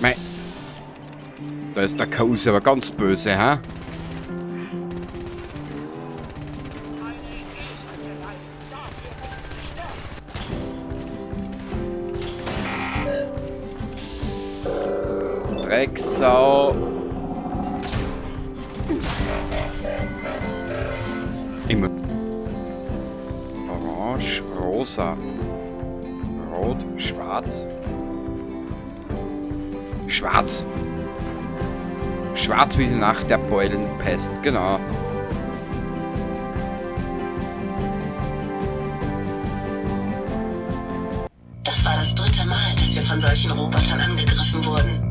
Mei. Da ist der Chaos aber ganz böse, ha? Drecksau. Immer. Orange, rosa. Rot, schwarz. Schwarz. Schwarz wie die Nacht der Beulenpest, genau. Das war das dritte Mal, dass wir von solchen Robotern angegriffen wurden.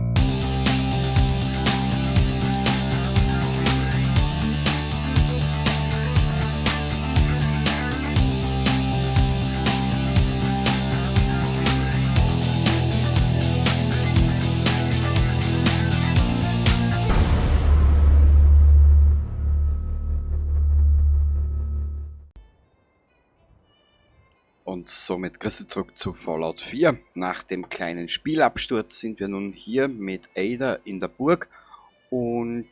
Und somit grüße zurück zu Fallout 4. Nach dem kleinen Spielabsturz sind wir nun hier mit Ada in der Burg und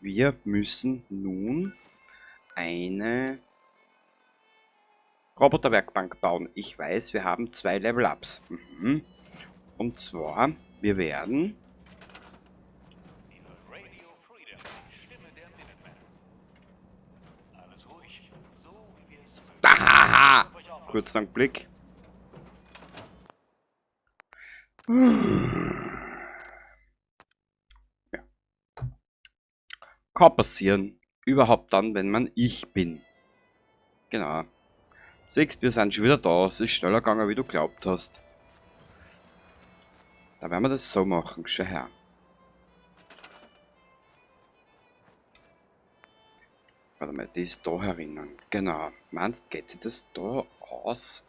wir müssen nun eine Roboterwerkbank bauen. Ich weiß, wir haben 2 Level-Ups. Und zwar, wir werden Ahaha! Kurzen Blick. Ja. Kann passieren. Überhaupt dann, wenn man ich bin. Genau. Siehst, wir sind schon wieder da. Es ist schneller gegangen, wie du glaubt hast. Da werden wir das so machen. Schau her. Warte mal, die ist da herinnen. Genau. Meinst, geht sich das da aus?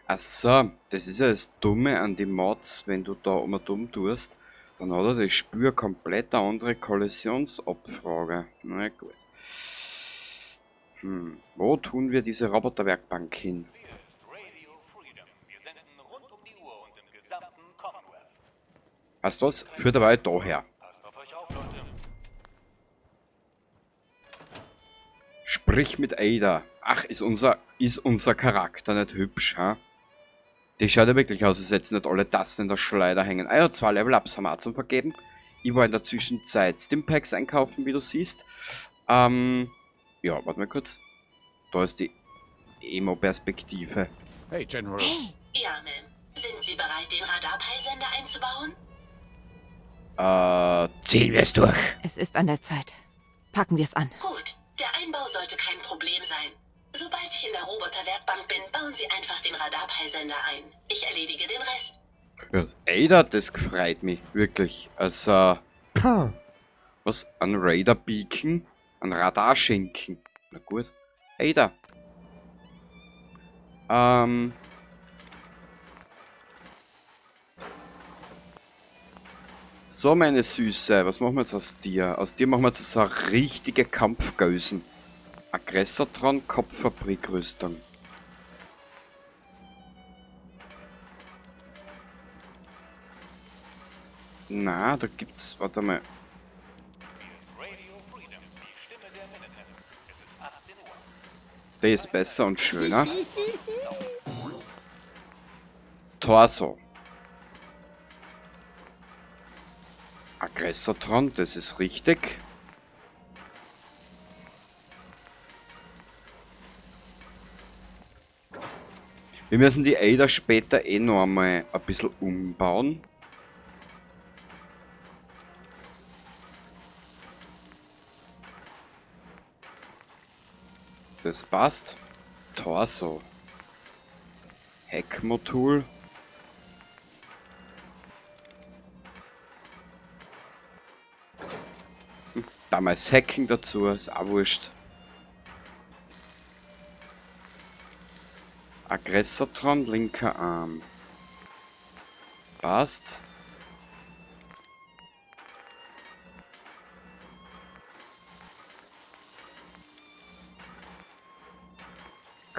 Ach so, das ist ja das Dumme an den Mods, wenn du da immer dumm tust, dann hat er das Spiel komplett eine andere Kollisionsabfrage. Na gut. Wo tun wir diese Roboterwerkbank hin? Weißt du was? Führt aber da her. Sprich mit Ada. Ach, ist unser Charakter nicht hübsch, ha? Die schaut ja wirklich aus, als hätten nicht alle Tassen in der Schleuder hängen. Ah ja, 2 Level-Ups haben wir auch zum Vergeben. Ich war in der Zwischenzeit Stimpacks einkaufen, wie du siehst. Ja, warte mal kurz. Da ist die Emo-Perspektive. Hey, General. Hey. Ja, Ma'am. Sind Sie bereit, den Radarpeilsender einzubauen? Ziehen wir es durch. Es ist an der Zeit. Packen wir es an. Gut, der Einbau sollte kein Problem sein. Sobald ich in der Roboterwerkbank bin, bauen Sie einfach den Radarpeilsender ein. Ich erledige den Rest. Ja, Ada, das freut mich wirklich. Also, was? Ein Radar Beacon? Ein Radarschinken? Na gut. Ada. So, meine Süße, was machen wir jetzt aus dir? Aus dir machen wir jetzt so eine richtige Kampfgösen. Aggressortron, Kopffabrikrüstung. Na, da gibt's, warte mal. Der ist besser und schöner. Torso. Aggressortron, das ist richtig. Wir müssen die Ada später eh noch einmal ein bisschen umbauen. Das passt. Torso. Heckmodul. Damals Hacken dazu, ist auch wurscht. Aggressortron, linker Arm. Passt.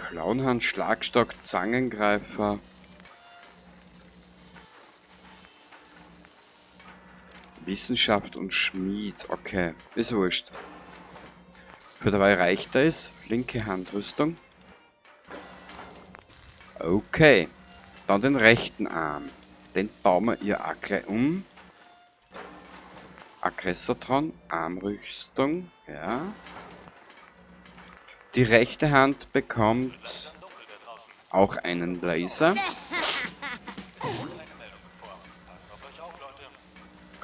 Clownhand, Schlagstock, Zangengreifer. Wissenschaft und Schmied. Okay, ist wurscht. Für dabei reicht das. Linke Handrüstung. Okay. Dann den rechten Arm. Den bauen wir ihr auch gleich um. Aggressotron, Armrüstung, ja. Die rechte Hand bekommt auch einen Laser.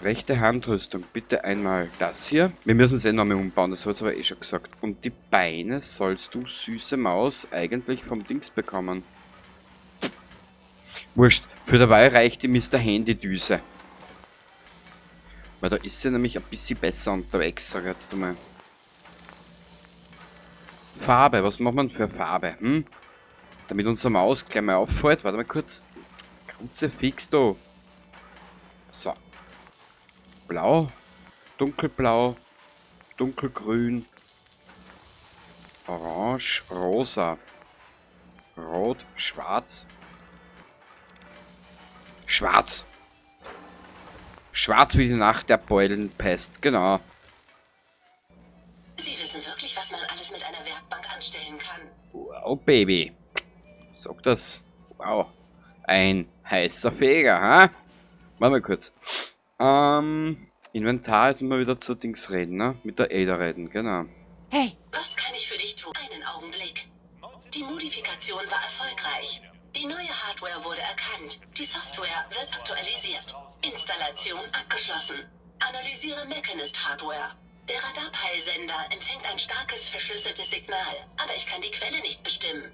Rechte Handrüstung, bitte einmal das hier. Wir müssen es eh noch mal umbauen, das habe ich aber eh schon gesagt. Und die Beine sollst du, süße Maus, eigentlich vom Dings bekommen. Wurscht, für dabei reicht die Mr. Handy-Düse. Weil da ist sie nämlich ein bisschen besser unterwegs, sag ich jetzt einmal. Farbe, was macht man für Farbe? Hm? Damit unsere Maus gleich mal auffällt. Warte mal kurz. Kruzifix da. So. Blau, dunkelblau, dunkelgrün, orange, rosa, rot, schwarz. Schwarz. Schwarz wie die Nacht der Beulenpest, genau. Sie wissen wirklich, was man alles mit einer Werkbank anstellen kann. Wow, Baby. Sag das. Wow. Ein heißer Feger, ha? Warte mal kurz. Inventar, jetzt müssen wir wieder zu Dings reden, ne? Mit der Ada reden, genau. Hey! Was kann ich für dich tun? Einen Augenblick. Die Modifikation war erfolgreich. Die neue Hardware wurde erkannt. Die Software wird aktualisiert. Installation abgeschlossen. Analysiere Mechanist Hardware. Der Radarpeilsender empfängt ein starkes verschlüsseltes Signal, aber ich kann die Quelle nicht bestimmen.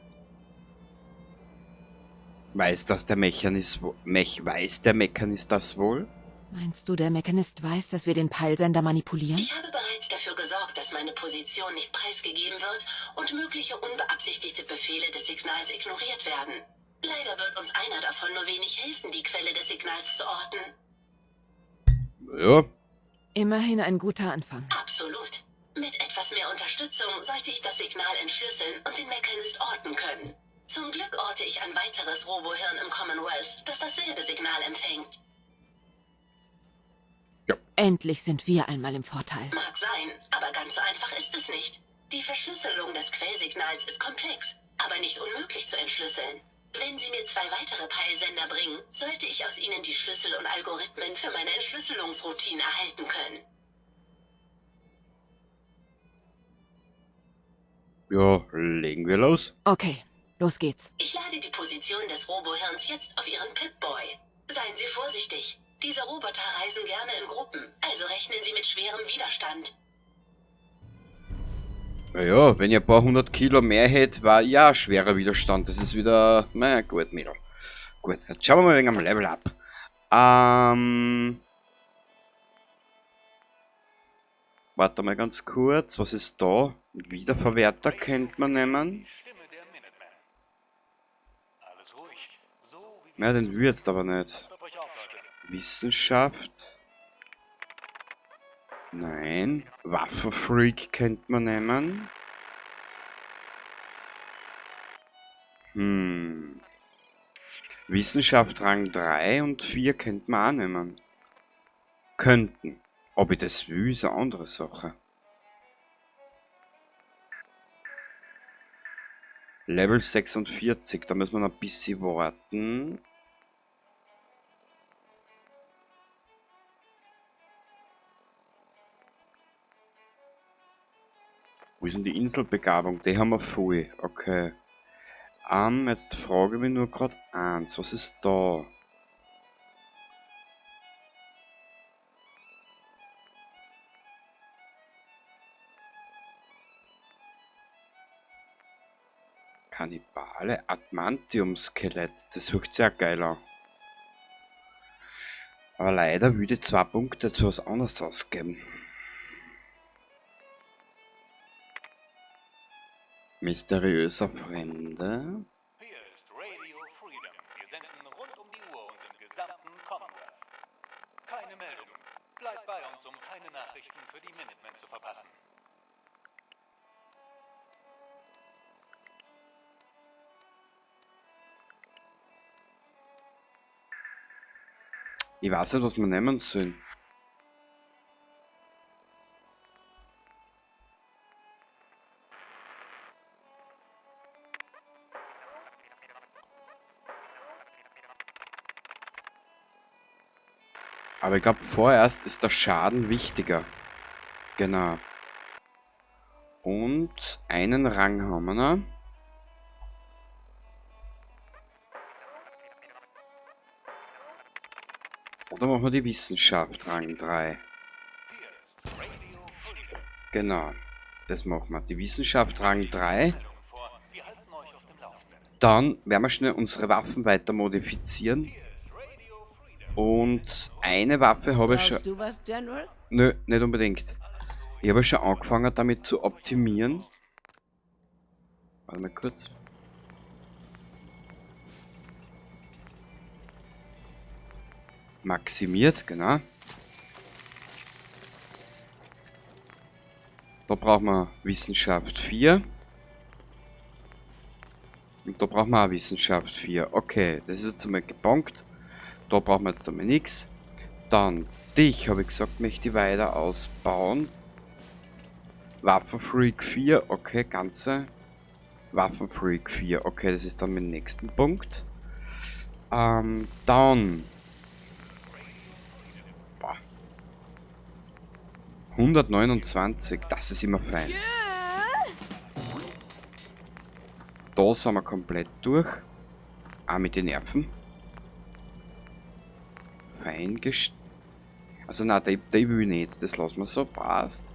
Weiß das der Mechanist weiß der Mechanist das wohl? Meinst du, der Mechanist weiß, dass wir den Peilsender manipulieren? Ich habe bereits dafür gesorgt, dass meine Position nicht preisgegeben wird und mögliche unbeabsichtigte Befehle des Signals ignoriert werden. Leider wird uns einer davon nur wenig helfen, die Quelle des Signals zu orten. Ja. Immerhin ein guter Anfang. Absolut. Mit etwas mehr Unterstützung sollte ich das Signal entschlüsseln und den Mechanist orten können. Zum Glück orte ich ein weiteres Robohirn im Commonwealth, das dasselbe Signal empfängt. Ja. Endlich sind wir einmal im Vorteil. Mag sein, aber ganz so einfach ist es nicht. Die Verschlüsselung des Quellsignals ist komplex, aber nicht unmöglich zu entschlüsseln. Wenn Sie mir 2 weitere Peilsender bringen, sollte ich aus ihnen die Schlüssel und Algorithmen für meine Entschlüsselungsroutine erhalten können. Ja, legen wir los. Okay, los geht's. Ich lade die Position des Robohirns jetzt auf Ihren Pip-Boy. Seien Sie vorsichtig. Diese Roboter reisen gerne in Gruppen, also rechnen Sie mit schwerem Widerstand. Naja, wenn ihr ein paar 100 Kilo mehr hättet, war ja schwerer Widerstand. Das ist wieder, naja, gut, Mädel. Gut, jetzt schauen wir mal wegen am Level up. Warte mal ganz kurz, was ist da? Wiederverwerter könnte man nehmen. Ja, den will ich jetzt aber nicht. Wissenschaft. Nein. Waffenfreak könnte man nehmen. Wissenschaft Rang 3 und 4 könnte man auch nehmen. Könnten. Ob ich das will, ist eine andere Sache. Level 46, da müssen wir noch ein bisschen warten. Wo ist denn die Inselbegabung? Die haben wir voll. Okay. Jetzt frage ich mich nur grad eins. Was ist da? Kannibale, Adamantium-Skelett. Das wirkt sehr geil an. Aber leider würde ich 2 Punkte jetzt für was anderes ausgeben. Mysteriöser Fremde. Hier ist Radio Freedom. Wir senden rund um die Uhr und im gesamten Commonwealth. Keine Meldungen. Bleibt bei uns, um keine Nachrichten für die Minutemen zu verpassen. Ich weiß nicht, was wir nehmen sollen. Aber ich glaube, vorerst ist der Schaden wichtiger. Genau. Und einen Rang haben wir noch. Oder machen wir die Wissenschaft, Rang 3. Genau. Das machen wir. Die Wissenschaft, Rang 3. Dann werden wir schnell unsere Waffen weiter modifizieren. Und eine Waffe habe ich schon... Brauchst du was, General? Nö, nicht unbedingt. Ich habe schon angefangen damit zu optimieren. Warte mal kurz. Maximiert, genau. Da brauchen wir Wissenschaft 4. Und da brauchen wir auch Wissenschaft 4. Okay, das ist jetzt einmal gebongt. Da brauchen wir jetzt einmal nix. Dann dich, habe ich gesagt, möchte ich weiter ausbauen. Waffenfreak 4, okay, ganze. Waffenfreak 4, okay, das ist dann mein nächsten Punkt. Dann. Boah. 129, das ist immer fein. Da sind wir komplett durch. Auch mit den Nerven. Fein gest-, also nein, die will ich nicht. Das lassen wir so. Passt.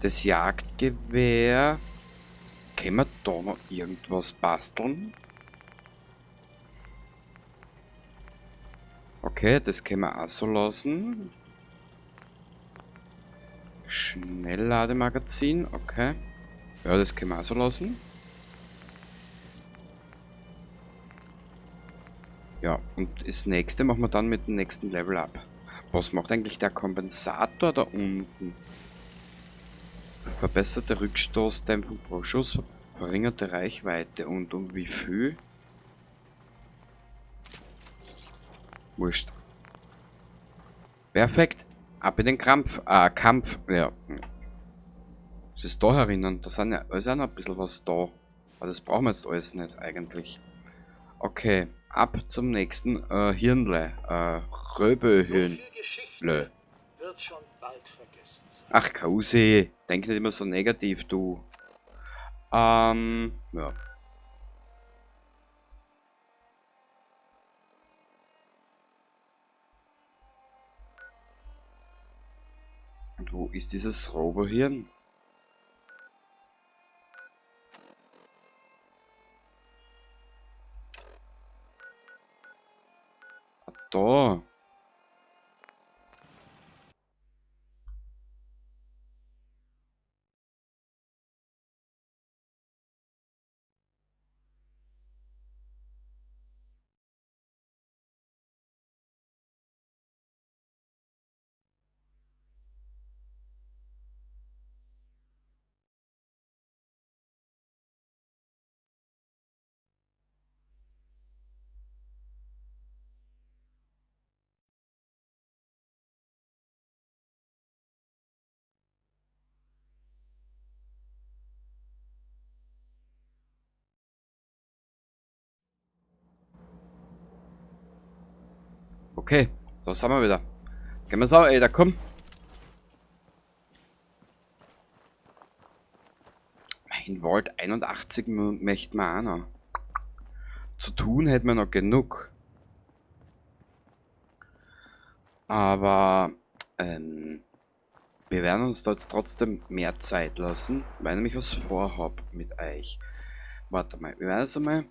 Das Jagdgewehr. Können wir da noch irgendwas basteln? Okay, das können wir auch so lassen. Schnelllademagazin, okay. Ja, das können wir auch so lassen. Ja, und das nächste machen wir dann mit dem nächsten Level up. Was macht eigentlich der Kompensator da unten? Verbesserte Rückstoßdämpfung pro Schuss, verringerte Reichweite und um wie viel? Wurscht. Perfekt. Ab in den Krampf. Kampf. Ja. Was ist da herinnen? Da sind ja, da ist ja noch ein bisschen was da. Aber das brauchen wir jetzt alles nicht eigentlich. Okay. Ab zum nächsten Hirnle. Röbehirnle. So viel Geschichte wird schon bald vergessen sein. Ach, Kausi, denk nicht immer so negativ, du. Ja. Und wo ist dieses Robohirn? Ah, da. Okay, da sind wir wieder. Gehen wir so, ey, da komm. Mein Vault 81 möchte man auch noch. Zu tun hätten wir noch genug. Aber wir werden uns da jetzt trotzdem mehr Zeit lassen, weil ich nämlich was vorhab mit euch. Warte mal, wir werden jetzt einmal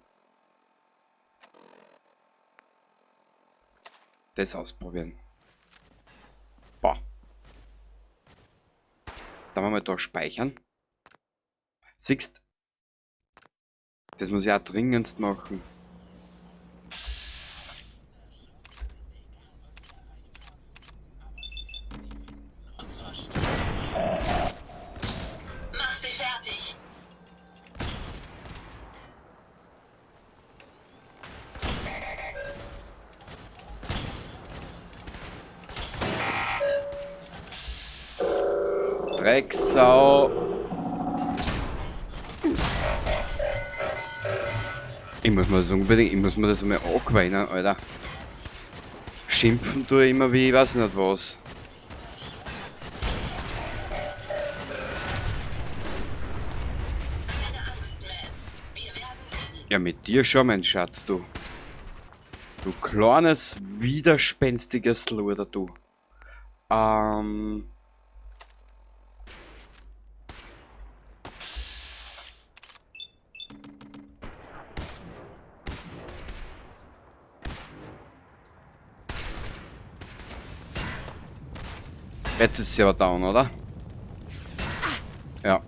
das ausprobieren. Boah. Dann wollen wir mal da speichern. Siehst, das muss ich auch dringendst machen. Mach sie fertig. Drecksau. Ich muss mir das unbedingt, ich muss mir das einmal angewöhnen, Alter. Schimpfen tue ich immer wie, ich weiß nicht was. Keine Angst, Ma'am. Wir werden sie. Ja, mit dir schon, mein Schatz, du. Du kleines, widerspenstiges Luder, du. Jetzt ist sie aber down, oder? Ja.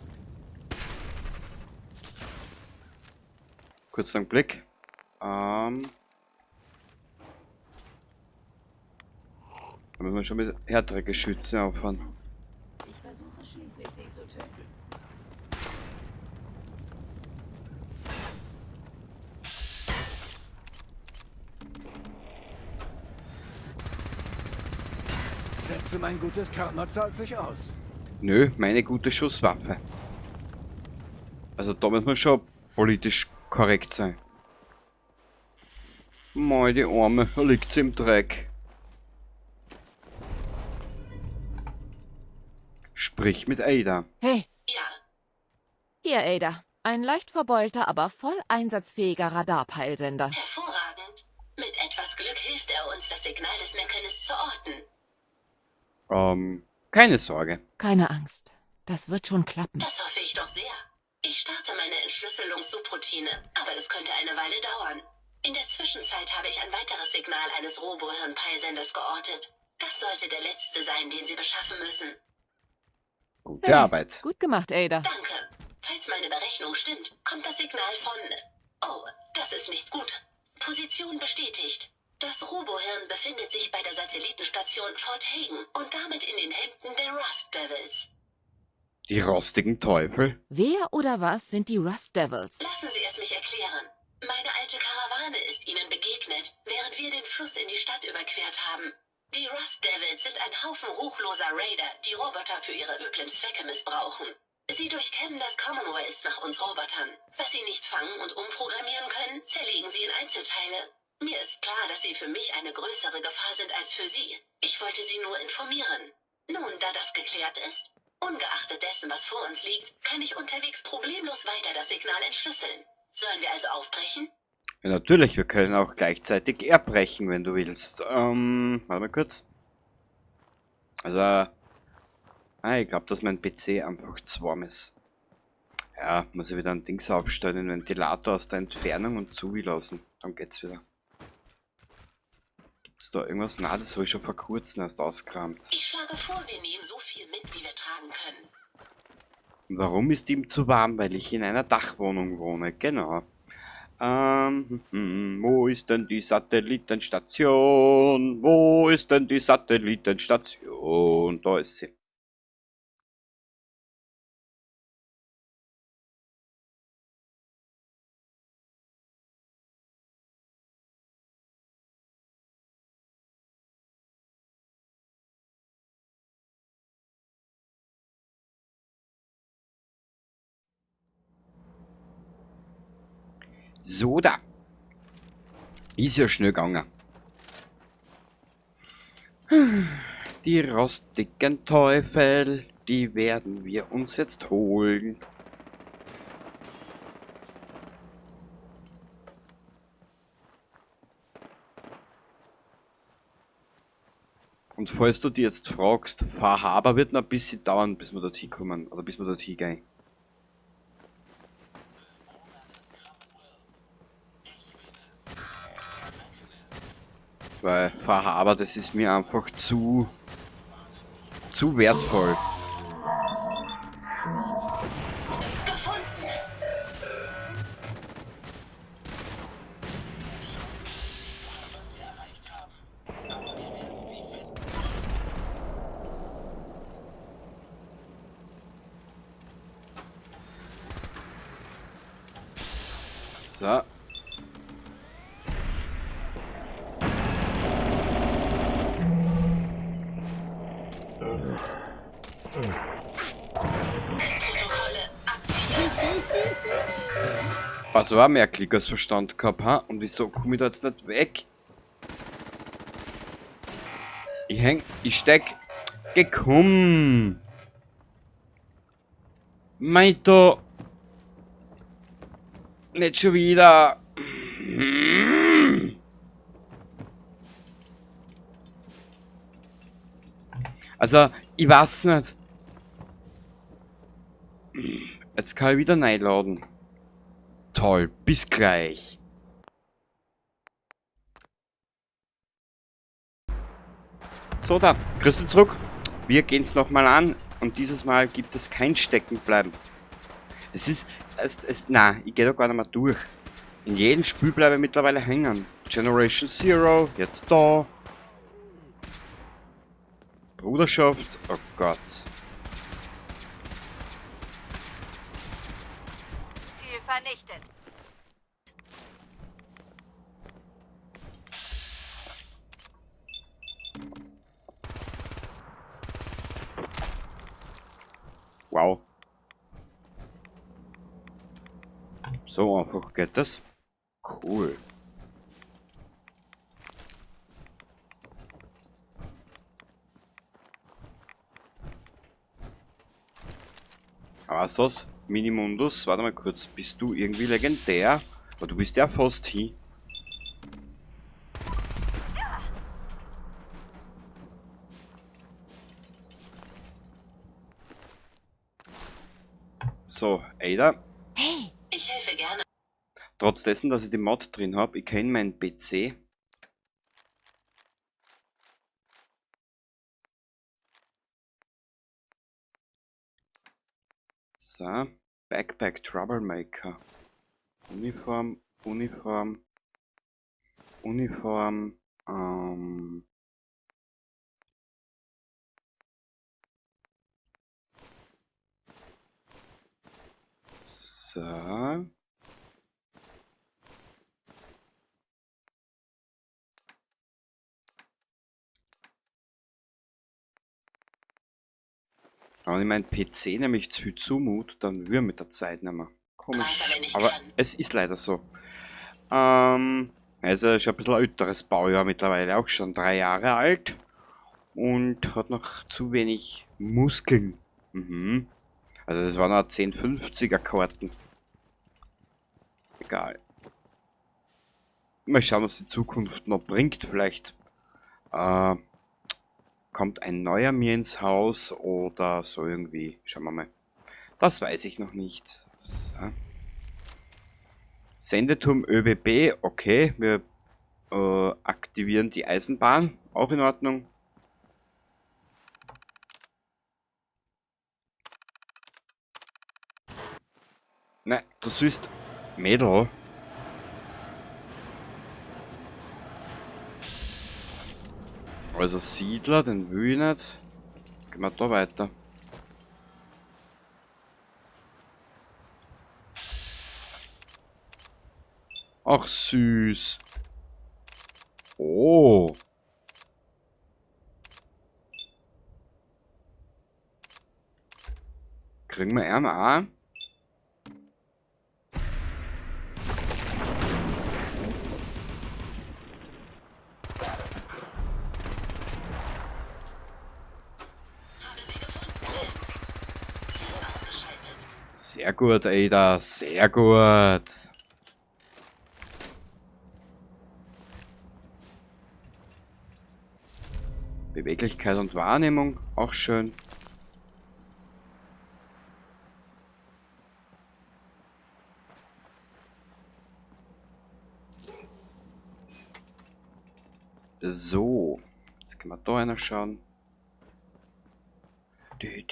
Kurz einen Blick. Da müssen wir schon mit härteren Geschützen auffahren. Ich versuche schließlich, sie zu töten. Schätze, mein gutes Karma zahlt sich aus. Nö, meine gute Schusswaffe. Also da müssen wir schon politisch korrekt sein. Mei, die Arme, da liegt sie im Dreck. Sprich mit Ada. Hey. Ja. Hier, Ada. Ein leicht verbeulter, aber voll einsatzfähiger Radarpeilsender. Hervorragend. Mit etwas Glück hilft er uns, das Signal des Mechanists zu orten. Keine Sorge. Keine Angst. Das wird schon klappen. Das hoffe ich doch sehr. Ich starte meine Entschlüsselungssubroutine, aber das könnte eine Weile dauern. In der Zwischenzeit habe ich ein weiteres Signal eines Robohirn-Peilsenders geortet. Das sollte der letzte sein, den Sie beschaffen müssen. Gute Hey, Arbeit. Gut gemacht, Ada. Danke. Falls meine Berechnung stimmt, kommt das Signal von... Oh, das ist nicht gut. Position bestätigt. Das Robohirn befindet sich bei der Satellitenstation Fort Hagen und damit in den Händen der Rust Devils. Die rostigen Teufel? Wer oder was sind die Rust Devils? Lassen Sie es mich erklären. Meine alte Karawane ist ihnen begegnet, während wir den Fluss in die Stadt überquert haben. Die Rust Devils sind ein Haufen ruchloser Raider, die Roboter für ihre üblen Zwecke missbrauchen. Sie durchkämmen das Commonwealth nach uns Robotern. Was sie nicht fangen und umprogrammieren können, zerlegen sie in Einzelteile. Mir ist klar, dass sie für mich eine größere Gefahr sind als für Sie. Ich wollte Sie nur informieren. Nun, da das geklärt ist, ungeachtet dessen, was vor uns liegt, kann ich unterwegs problemlos weiter das Signal entschlüsseln. Sollen wir also aufbrechen? Ja, natürlich, wir können auch gleichzeitig erbrechen, wenn du willst. Warte mal kurz. Ich glaub, dass mein PC einfach zu warm ist. Ja, muss ich wieder ein Dings aufstellen, den Ventilator aus der Entfernung und zulassen. Dann geht's wieder. Gibt's da irgendwas? Na, das hab ich schon vor kurzem erst ausgekramt. Ich schlage vor, wir nehmen so viel mit, wie wir tragen können. Und warum ist ihm zu warm? Weil ich in einer Dachwohnung wohne, genau. Wo ist denn die Satellitenstation? Wo ist denn die Satellitenstation? Da ist sie. So da. Ist ja schnell gegangen. Die rostigen Teufel, die werden wir uns jetzt holen. Und falls du dir jetzt fragst, Far Harbor wird noch ein bisschen dauern, bis wir dorthin kommen oder bis wir dorthin gehen. Weil Far Harbor, das ist mir einfach zu wertvoll. Gefunden. So. Also war mehr Klick als Verstand gehabt, ha? Und wieso komme ich da jetzt nicht weg? Ich häng, ich steck. Gekommen. Meito. Nicht schon wieder. Also, ich weiß nicht. Jetzt kann ich wieder reinladen. Toll, bis gleich. So da, Christel zurück. Wir gehen's nochmal an und dieses Mal gibt es kein Steckenbleiben. Es ist, na, ich geh da gar nicht mehr durch. In jedem Spiel bleibe ich mittlerweile hängen. Generation Zero, jetzt da. Bruderschaft, oh Gott. Ziel vernichtet. Wow. So einfach geht das. Cool. Aber was ist das? Minimundus, warte mal kurz, bist du irgendwie legendär? Aber du bist ja fast hin. So, Ada. Hey! Ich helfe gerne. Trotz dessen, dass ich die Mod drin habe, ich kenne meinen PC. So, Backpack Troublemaker. Uniform, Uniform, Uniform, So. Wenn ich meinen PC nämlich zu viel zumut, dann wir mit der Zeit nicht mehr. Komisch. Weiter, wenn ich Aber kann. es ist leider so. Also ist ein bisschen älteres Baujahr mittlerweile, auch schon 3 Jahre alt. Und hat noch zu wenig Muskeln. Mhm. Also das waren auch 1050er Karten. Egal. Mal schauen, was die Zukunft noch bringt. Vielleicht kommt ein neuer mir ins Haus oder so irgendwie. Schauen wir mal. Das weiß ich noch nicht. So. Sendeturm ÖBB, okay. Wir aktivieren die Eisenbahn. Auch in Ordnung. Nein, du süßt Mädel. Also Siedler, den will ich nicht. Gehen wir da weiter. Ach süß. Oh. Kriegen wir ihn auch? Sehr gut, Ada, sehr gut. Beweglichkeit und Wahrnehmung, auch schön. So, jetzt können wir da einer schauen. Jetzt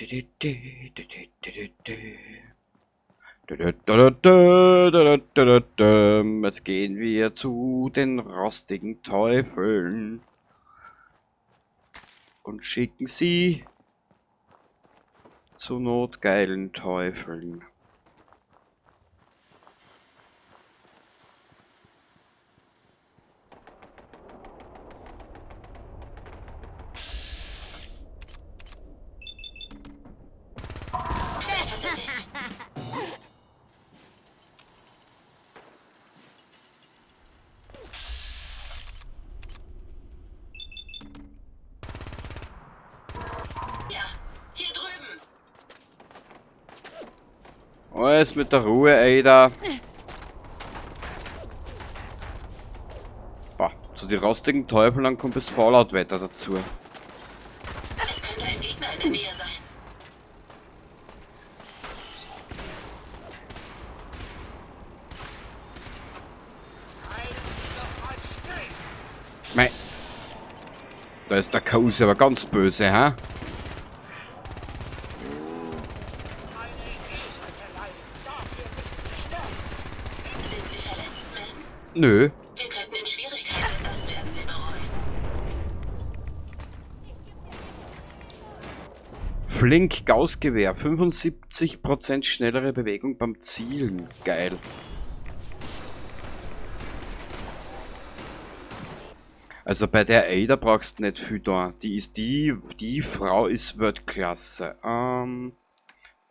gehen wir zu den rostigen Teufeln und schicken sie zu notgeilen Teufeln. Alles mit der Ruhe, Ada. Boah, zu den rostigen Teufeln, dann kommt das Fallout-Wetter dazu. Es könnte ein Gegner in der Nähe sein. Mei. Da ist der Chaos aber ganz böse, ha? Sind Sie verletzt, Ma'am? Nö. Wir könnten in Schwierigkeiten, das werden Sie bereuen. Flink Gaussgewehr, 75% schnellere Bewegung beim Zielen. Geil. Also bei der Ada brauchst du nicht viel da. Die ist die Frau ist Weltklasse.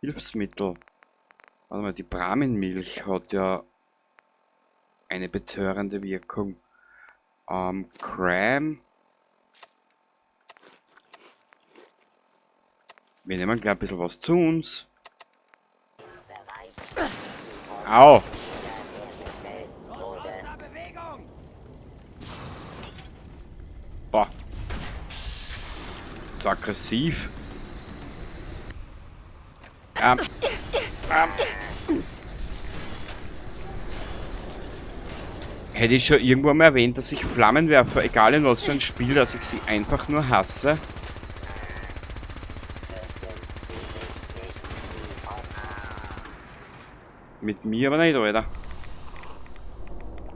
Hilfsmittel. Warte mal, die Brahminmilch hat ja eine betörende Wirkung. Cram. Wir nehmen gleich ein bisschen was zu uns. Au! Boah. So aggressiv. Hätte ich schon irgendwo mal erwähnt, dass ich Flammenwerfer, egal in was für ein Spiel, dass ich sie einfach nur hasse. Mit mir aber nicht, Alter.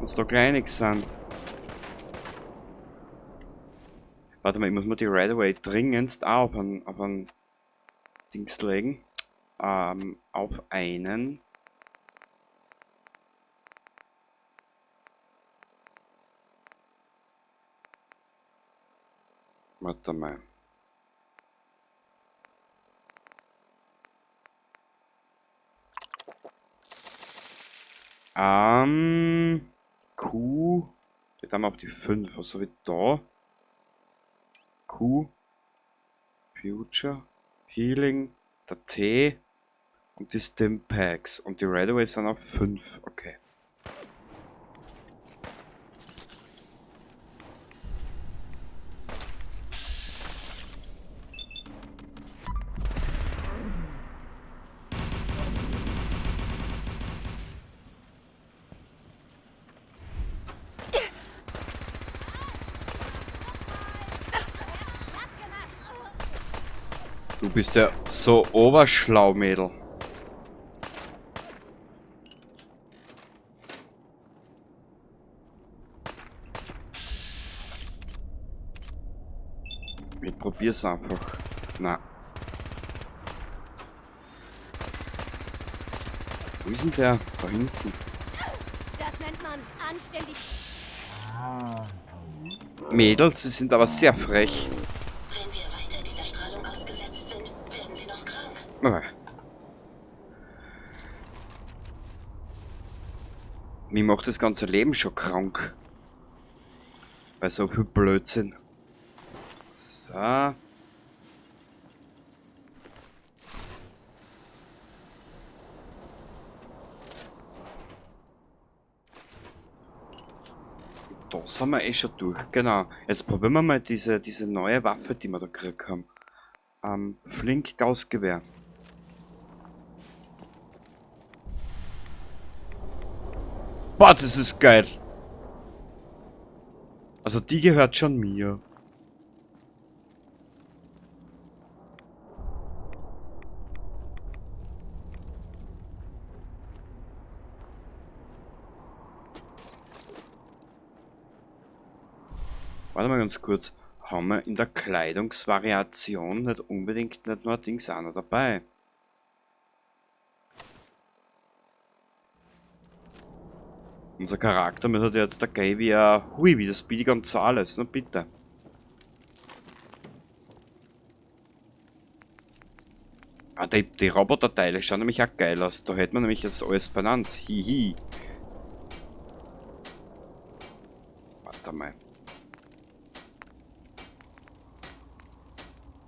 Muss da gleich nix sein. Warte mal, ich muss mir die RadAway dringendst auch auf einen Dings legen. Auf einen. Warte mal. Q. Jetzt haben wir auf die 5. Was habe ich da? Q. Future. Healing. Der T. Und die Stimpacks. Und die RadAway sind auf 5. Okay. Du bist ja so oberschlau, Mädel. Ich probier's einfach. Na. Wo ist denn der? Da hinten. Das nennt man anständig. Mädels, sie sind aber sehr frech. Wenn wir weiter dieser Strahlung ausgesetzt sind, werden sie noch krank. Okay. Mich macht das ganze Leben schon krank. Bei so viel Blödsinn. So. Da sind wir eh schon durch. Genau. Jetzt probieren wir mal diese neue Waffe, die wir da gekriegt haben. Flink Gaussgewehr. Boah, das ist geil. Also die gehört schon mir. Warte mal ganz kurz. Haben wir in der Kleidungsvariation nicht unbedingt nicht nur Dings auch noch dabei? Unser Charakter müsste jetzt der Gay wie ein Hui, wie das Speedy Gonzales, na bitte. Ah, die Roboterteile schauen nämlich auch geil aus. Da hätte man nämlich jetzt alles benannt. Hihi. Warte mal.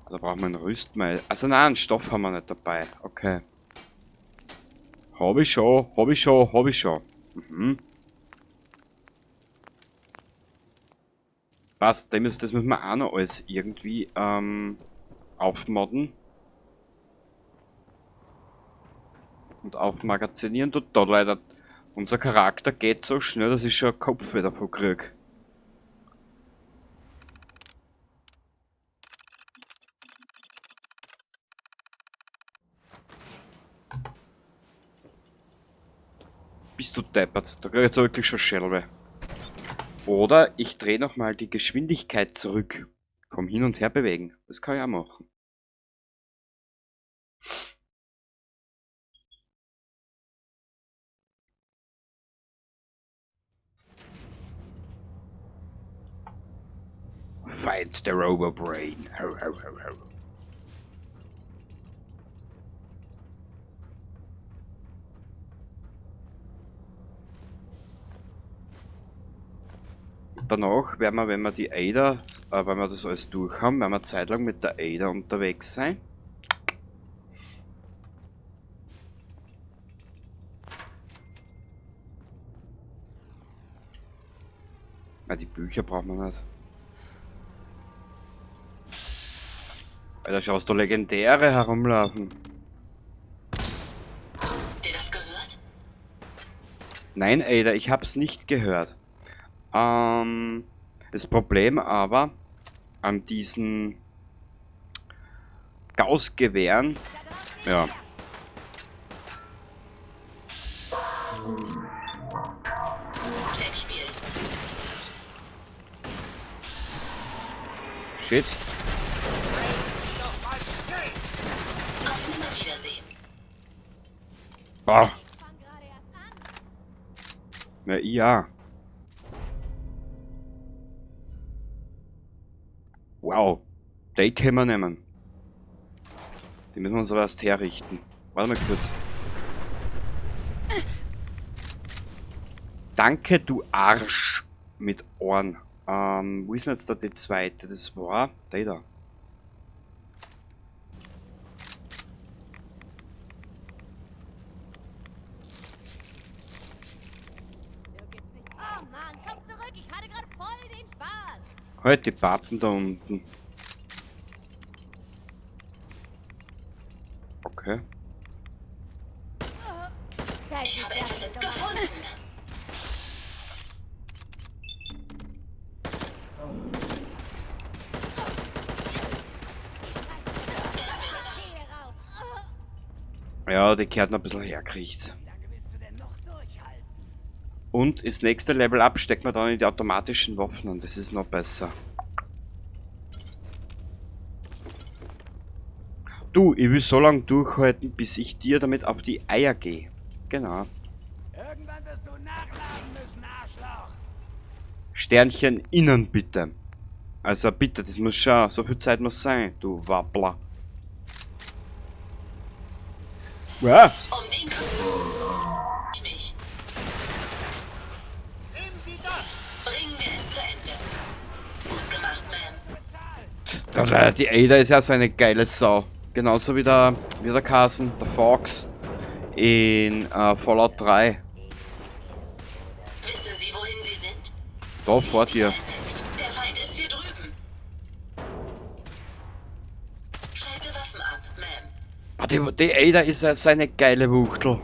Da brauchen wir einen Rüstmeil. Also nein, einen Stoff haben wir nicht dabei. Okay. Hab ich schon, hab ich schon, hab ich schon. Mhm. Passt, das müssen wir auch noch alles irgendwie aufmodden. Und aufmagazinieren tut da leider. Unser Charakter geht so schnell, dass ich schon einen Kopf wieder davon krieg. Bist du deppert? Da krieg ich jetzt wirklich schon Schädelweh. Oder ich drehe nochmal die Geschwindigkeit zurück. Vom Hin- und Her bewegen. Das kann ich auch machen. Fight the Robo-Brain. Ho, ho, ho, ho. Danach werden wir, wenn wir die Ada, wenn wir das alles durch haben, werden wir zeitlang mit der Ada unterwegs sein. Na, die Bücher brauchen wir nicht. Alter, schaust du Legendäre herumlaufen. Habt ihr das gehört? Nein, Ada, ich hab's nicht gehört. Das Problem aber an diesen Gaussgewehren, ja. Steckspiel. Shit. Auf Nimmerwiedersehen. Bah. Na ja. Wow. Die können wir nehmen. Die müssen wir uns aber erst herrichten. Warte mal kurz. Danke, du Arsch mit Ohren. Wo ist denn jetzt da die zweite? Das war der da. Oh Mann, komm zurück, ich hatte gerade voll den Spaß. Halt die Pappen da unten. Okay. Zeit, Ich habe die etwas Sache zu machen. gefunden. Ja, die gehört noch ein bisschen herkriegt. Und das nächste Level up steckt man dann in die automatischen Waffen und das ist noch besser. Du, ich will so lange durchhalten, bis ich dir damit auf die Eier gehe. Genau. Irgendwann wirst du nachladen müssen, Arschloch. Sternchen innen bitte. Also bitte, das muss schon, so viel Zeit muss sein, du Wappler. Ja. Um den kümmere ich mich. Nehmen Sie das! Bringen wir es zu Ende. Gut gemacht, Ma'am. Die Ada ist ja so eine geile Sau. Genauso wie der Carson, der Fox in Fallout 3. Wissen Sie, wohin Sie sind? Da vor dir. Der Feind ist hier drüben. Schalte Waffen ab, Ma'am. Ah, die Ada ist ja seine geile Wuchtel.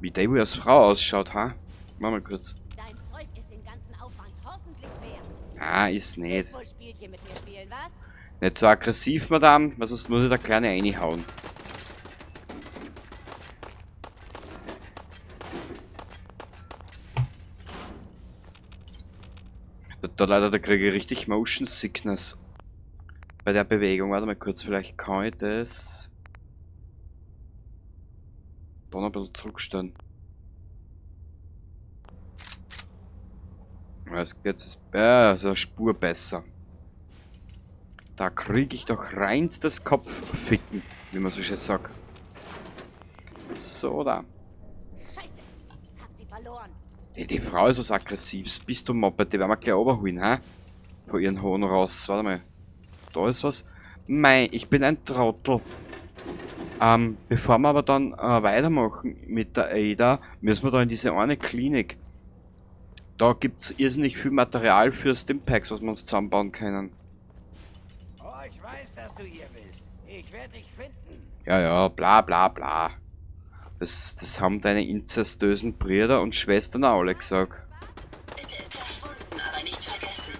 Wie der wohl als Frau ausschaut, ha? Mach mal kurz. Dein Zeug ist den ganzen Aufwand hoffentlich wert. Ah, ist nicht. Wohl Spielchen mit mir spielen, was? Nicht so aggressiv, Madame, weil sonst muss ich da kleine reinhauen. Da leider, da kriege ich richtig Motion Sickness bei der Bewegung. Warte mal kurz, vielleicht kann ich das da noch ein bisschen zurückstellen. Ja, es geht jetzt, ja, ist eine Spur besser. Da krieg ich doch reinstes Kopfficken, wie man so schön sagt. So, da. Scheiße, hab sie verloren. Die Frau ist was Aggressives. Bist du Moped? Die werden wir gleich runterholen, hä? Von ihren Hohen raus. Warte mal. Da ist was. Mei, ich bin ein Trottel. Bevor wir aber dann weitermachen mit der Ada, müssen wir da in diese eine Klinik. Da gibt's irrsinnig viel Material für Stimpaks, was wir uns zusammenbauen können. Oh, ich weiß, dass du hier bist. Ich werde dich finden. Ja, ja, bla bla bla. Das haben deine inzestösen Brüder und Schwestern auch alle gesagt. Bitte verschwunden, aber nicht vergessen.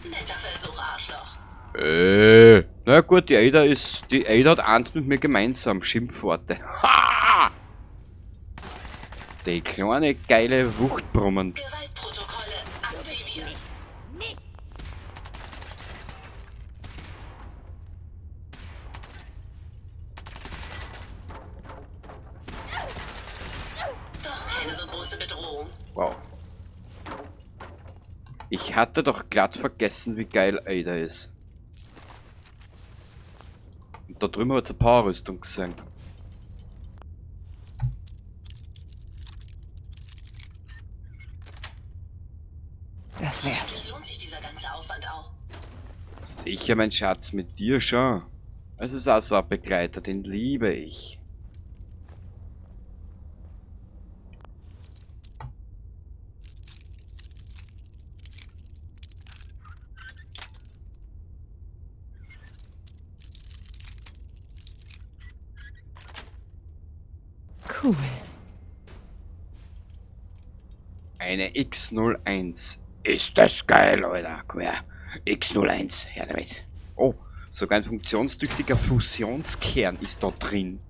Netter Versuch, Arschloch. Na gut, die Ada hat eins mit mir gemeinsam, Schimpfworte. Ha! Die kleine geile Wuchtbrummen. Gewaltprotokolle aktiviert. Nichts. Doch keine so große Bedrohung. Wow. Ich hatte doch glatt vergessen, wie geil Ada ist. Und da drüben hat's eine Powerrüstung gesehen. Das wär's. Hoffentlich lohnt sich dieser ganze Aufwand auch. Sicher, mein Schatz, mit dir schon. Es ist auch so ein Begleiter, den liebe ich. Cool. Eine X01. Ist das geil, Alter. Komm her. X01, her damit. Oh, sogar ein funktionstüchtiger Fusionskern ist da drin.